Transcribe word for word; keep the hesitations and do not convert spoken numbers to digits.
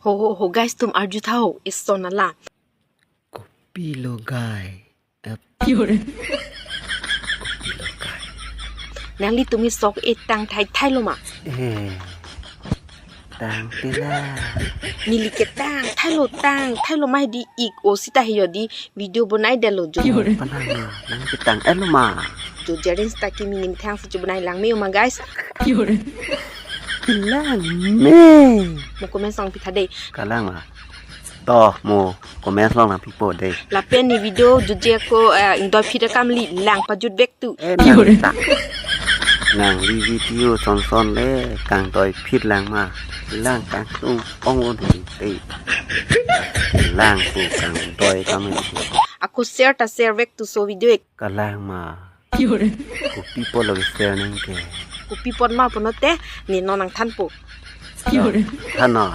Ho ho ho guys, tum arju tha ho, ison ala. Kopilo guy. Ap. Kopilo guy. Nanglitum ke sok e tang thai thailo ma? Eh. Tang tela. Neli ke tang thailo, tang thailo ma di ik o sita he jodi video bonai detlo jo. Palang ma, nang ke tang-etlo ma? Jo jering sita kimi ning thang si chobonai lang me ma guys. Lang me. Mo comment along pitha dei. Kalang ma. To mo comment along nangpipo dei. Lapen ne video jutje ako, eh, ingdoi phit akam li lang pajut vek tu. Eh, nang ta. Nangli video son son le kangdoi phit lang ma. Lang kangtung ong un hei te. Lang pu kangdoi kami. Ako share ta share vek tu so video ik. Kalang ma. Kopi apotlo ke share nang ke? Kopi apot ma pulote, ne non nangthanpo. Thannon.